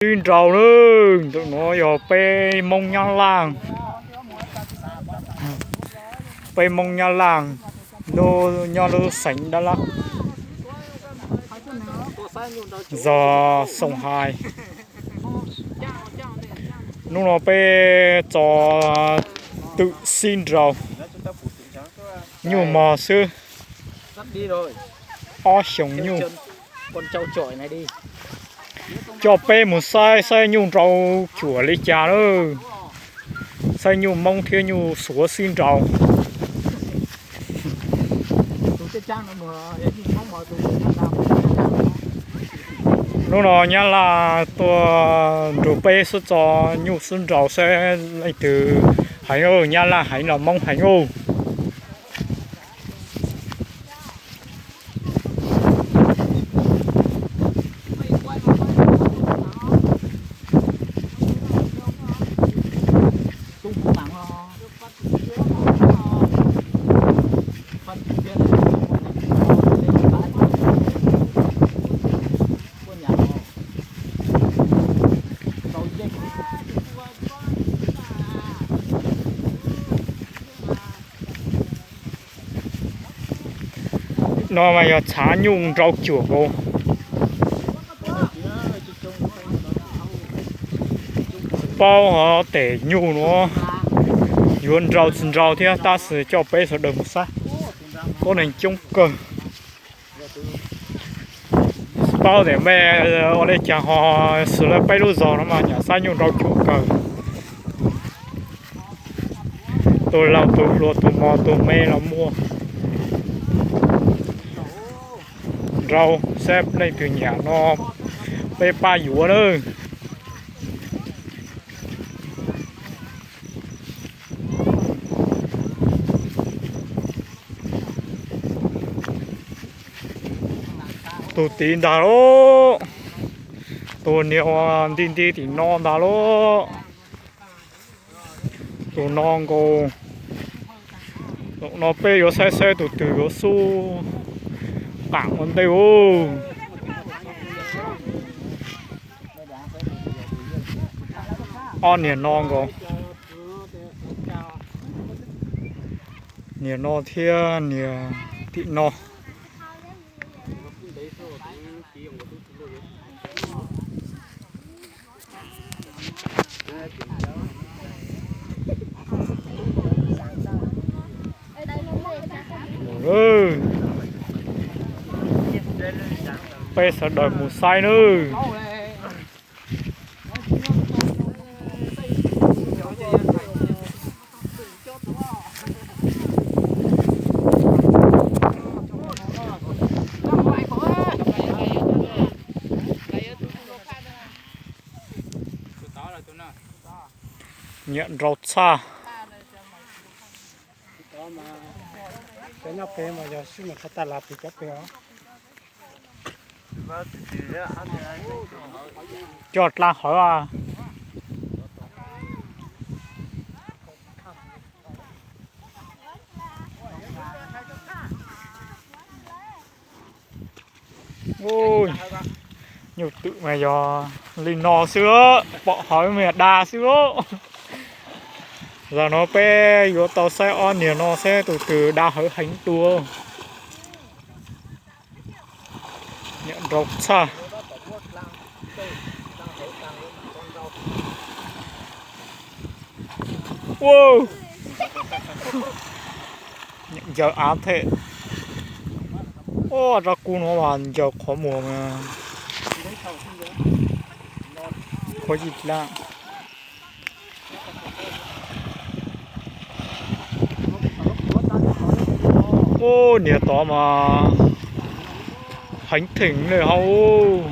Sib nraus na, ntawm no yog peb Hmoob Nyab Laj, peb Hmoob Nyab Laj nyob lub xeev Dab Lab, zos Xoo Hais. Hnub no peb tso twm sib nraus, nyuj mog xwb, ob xyoos nyuj. Coj peb mus saib saib nyuj nraus cuam li cas lawm, saib nyuj Hmoob thiab nyuj Suav sib nraus. Hnub no Nyab Laj tuaj nrug peb xub tso nyuj xub nraus saib leej twg heev. Nyab Laj heev los Hmoob heev ub. No mas yog tshav nyuj nraus cuam nkaus. Paub hov tes nyuj no yuav nraus tsis nraus thiab tab sis coj peb sawv daws mus saib, tuab neeg coob kawg. Paub tias mej ua li cas ho xws li peb lub zos no mas nyam saib nyuj nraus cuam kawg. Tus laus tus hluas tus mos tus me los muaj. Nraus saib leej twg nyiam no peb pab yuav nawb. Tus tid ntag lauj, tus niag uas nti nti tim no ntag lauj. Tus no nkaus. Zaum no peb yuav saib saib tus twg yuav xub qaam ua ntej ub. Ob niag no nkaus, niag no thiab niag tim no. Peb sawv daws mus saib nawb. Nyiam nraus txhaj. Cov nyob pem mas yog sib nws qhov taj las pem cov pem os. Coj dlaa hawv. Nyuj twm mas yog li no xwb, pom hawv mas dag xwb. Zaum no peb yuav tau saib ob niag no saib tus twg dag hawv heev dua. Nyiam nraus txhaj. Ncaws av them. Ua rab kub no mas ncaws qhov muag mas qhuav yig dlaab. Ub, niag tod mas heev theem li hauv.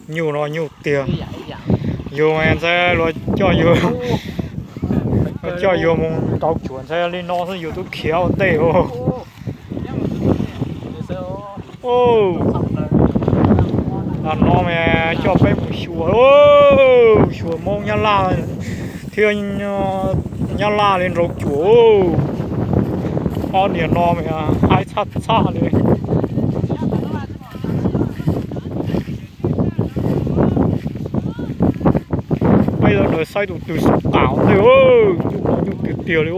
Nyuj no nyuj tiag. Yus ntxhais luag coj yus, luag coj yus mus rau cuam ntxhais li no xwb yus twb khiav ua ntej os. Ua no mas coj peb mus xyuas, xyuas Hmoob Nyab Laj thiab Nyab Laj li rau cuam. Ob niag no mas haib txhaj txhaj li. Peb lawv saib tus twg xub qam ntej, nyuj no nyuj tiag tiag li.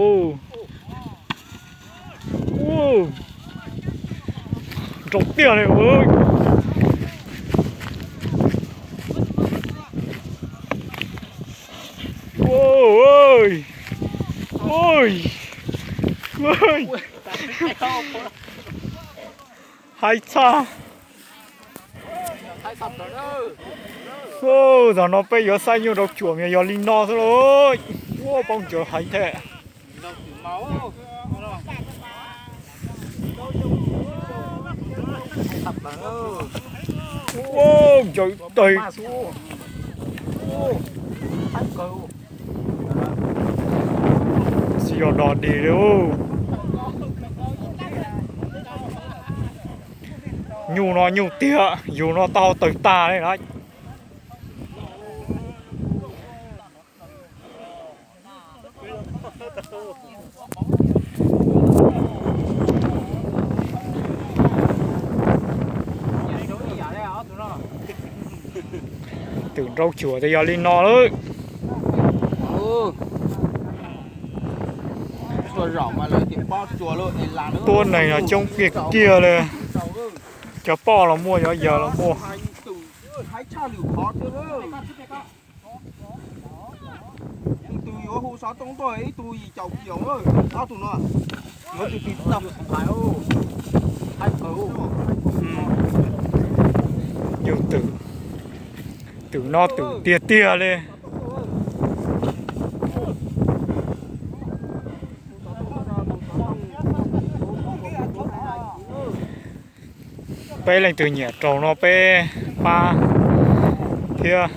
Nrau tiag li. Haib txhaj. Zaum no peb yuav saib nyuj rau cuam mas yog li no xwb lauj. Ua poob ncawv heev thiab. Ua ncawv teg. Tsis yog dog dig li. Nyuj no nyuj tiag, yus no taub hau tawg tag li na. Twm nrau cuam ces yog li no lawm. Tuab neeg no coob kiag kiag li. Cov poj los muaj, cov yawg los muaj. Ib tug yuav hu xov tooj tuaj, ib tug yim caum kiloos, ob tug no. Yus twm, twm no twm tiag tiag li. Peb leej twg nyiam raug no peb pab thiab.